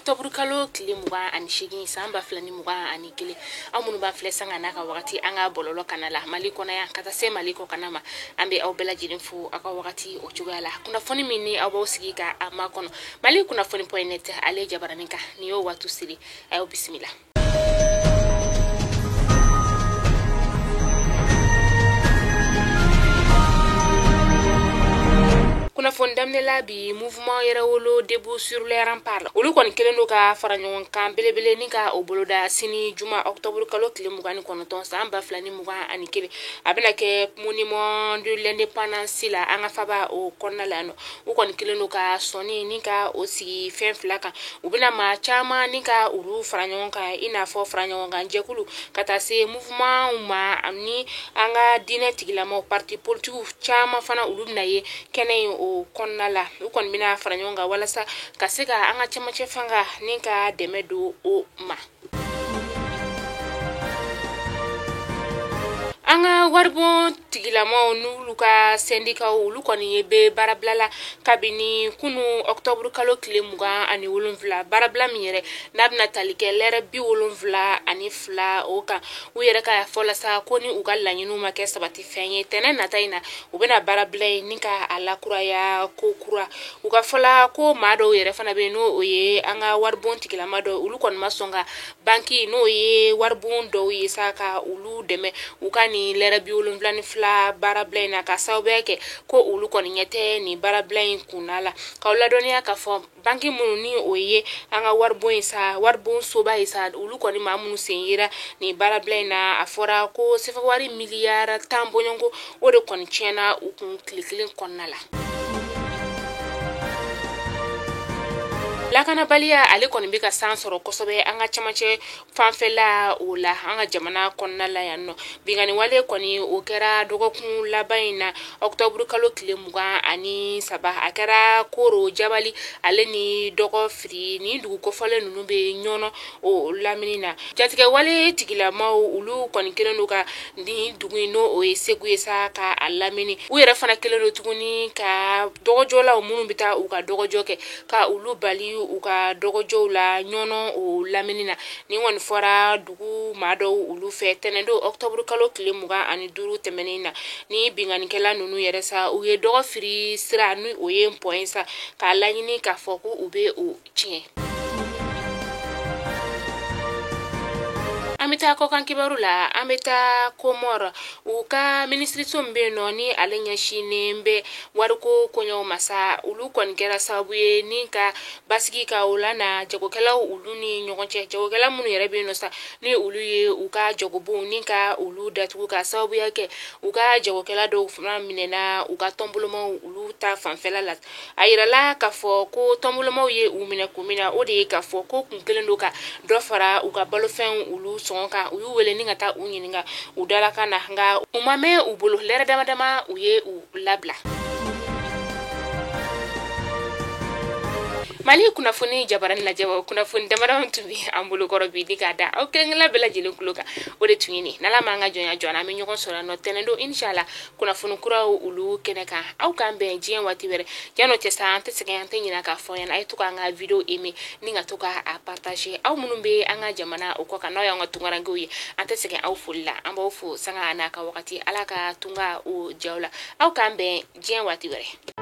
Octobre kalo tile 28 san 2021. Aw minnu b'an filɛ sanga n'a ka wagati an ka bɔlɔlɔ kana la Mali kɔnɔ yan ka taa se Mali kɔkanna ma, an bɛ aw bɛɛ lajɛlen fo aw ka wagati o cogoya la. Kunnafoni min ni aw b'aw sigi ka a makɔnɔ Mali kunnafoni point net ale jabaranin kan, nin y'o waati seli, a y'aw bisimila. Kunnafoni daminɛ la bi, mouvement yɛrɛwolo debout sur les remparts olu kɔni kɛlen don ka fara ɲɔgɔn kan belebele ni ka o boloda sini juma octobre kalo tile 29 san 2021. A bɛna kɛ monument de l'indépendance la an ka faba o kɔnɔna la yan nɔ. U kɔni kɛlen don ka sɔnni ni ka o sigi fɛn fila kan. U bɛna maa caman ni ka olu fara ɲɔgɔn kan, i n'a fɔ fara ɲɔgɔn kan jɛkulu ka taa se mouvement ma ani an ka diinɛ tigilamaw, parti politique caman fana olu bɛna ye kɛnɛ in o kɔnɔna la. U kɔni bɛna fara ɲɔgɔn kan walasa ka se ka an ka cɛmancɛ fanga ni ka dɛmɛ don o ma. An ka waribon tigilamaw n'olu ka sɛndikaw olu kɔni ye bɛ baarabila la kabini kunu octobre kalo tile 27, baarabila min yɛrɛ n'a bɛna tali kɛ lɛrɛ 72 o kan. U yɛrɛ ka fɔ la sa ko ni u ka laɲiniw ma kɛ sabati fɛn ye tɛnɛn nata in na, u bɛna baarabila in ni ka a lakuraya ko kura. U ka fɔ la ko maa dɔw yɛrɛ fana bɛ yen, n'o ye an ka waribon tigilama dɔw, olu kɔni ma sɔn ka banki n'o ye waribon dɔw ye sa ka olu dɛmɛ u ka nin lɛrɛ 72 baarabila in na, ka sababuya kɛ ko olu kɔni ɲɛ tɛ nin baarabila in kunna la. K'aw ladɔnniya k'a fɔ banki minnu ni o ye an ka waribon ye sa, waribon soba ye sa, olu kɔni maa minnu sen yera nin baarabila in na, a fɔra ko sefa wari miliyari 10 bɔɲɔgɔnko o de kɔni tiɲɛna u kun tile kelen kɔnɔna la. Lakanabaliya ale kɔni bɛ ka san sɔrɔ kosɛbɛ an ka cɛmancɛ fanfɛla o la an ka jamana kɔnɔna la yan nɔ. Binkanni wale kɔni o kɛra dɔgɔkun laban in na octobre kalo tile 23, a kɛra Koro Jabali ale ni Dɔgɔfiri ni dugu kofɔlen ninnu bɛ Ɲɔnɔ o lamini na. Jatigɛ wale tigilamaw olu kɔni kɛlen don ka nin dugu in n'o ye Segu ye sa ka a lamini. U yɛrɛ fana kɛlen don tuguni ka dɔgɔjɔlaw minnu bɛ taa u ka dɔgɔjɔ kɛ ka olu bali u ka dɔgɔjɔw la Ɲɔnɔ o lamini na. Nin kɔni fɔra dugu maa dɔw olu fɛ tɛnɛndon octobre kalo tile 25 tɛmɛnen na. Ni binkannikɛla ninnu yɛrɛ sa u ye Dɔgɔfiri sira ni o ye pont ye sa k'a laɲini k'a fɔ ko u bɛ o tiɲɛ. An bɛ taa kɔkan kibaru la, an bɛ taa Komɔrɔ u ka minisiriso min bɛ yen nɔ ni ale ɲɛsinnen bɛ wariko koɲɛw ma sa, olu kɔni kɛra sababu ye ni ka basigi ka o lana jagokɛlaw olu ni ɲɔgɔn cɛ. Jagokɛla minnu yɛrɛ bɛ yen nɔ sa ni olu ye u ka jagobonw ni ka olu datugu ka sababuya kɛ u ka jagokɛla dɔw fana minɛna u ka tɔnbolomaw olu ta fanfɛla la. A yirala k'a fɔ ko tɔnbolomaw ye u minɛ kun min na, o de ye k'a fɔ ko kun kelen don ka dɔ fara u ka balofɛnw olu sɔngɔ kan. U y'u wele ni ka taa u ɲininka u dalakan na, nka u ma mɛn u bolo, lɛrɛ dama dama u ye u labila. Mali kunnafoni jabarani lajɛbaw, kunnafoni damadama tun bɛ an bolokɔrɔ bi di k'a da aw kelen-kelenna bɛɛ lajɛlen tulo kan, o de tun ye nin. N'Ala m'an ka jɔnya jɔ an na, an bɛ ɲɔgɔn sɔrɔ yan nɔ tɛnɛndon inshallah kunnafoni kuraw olu kɛnɛ kan. Aw k'an bɛn diɲɛ waati wɛrɛ. Jan'o cɛ sa, an tɛ sɛgɛn, an tɛ ɲinɛ k'a fɔ ɲɛna, a ye to k'an ka video aimer ni ka to k'a partager. Aw minnu bɛ an ka jamana o kɔ kan, n'aw y'an ka tunkarankew ye, an tɛ sɛgɛn aw foli la. An b'aw fo sanga n'a ka wagati. Ala ka tunga o diyaw la. Aw k'an bɛn diɲɛ waati wɛrɛ.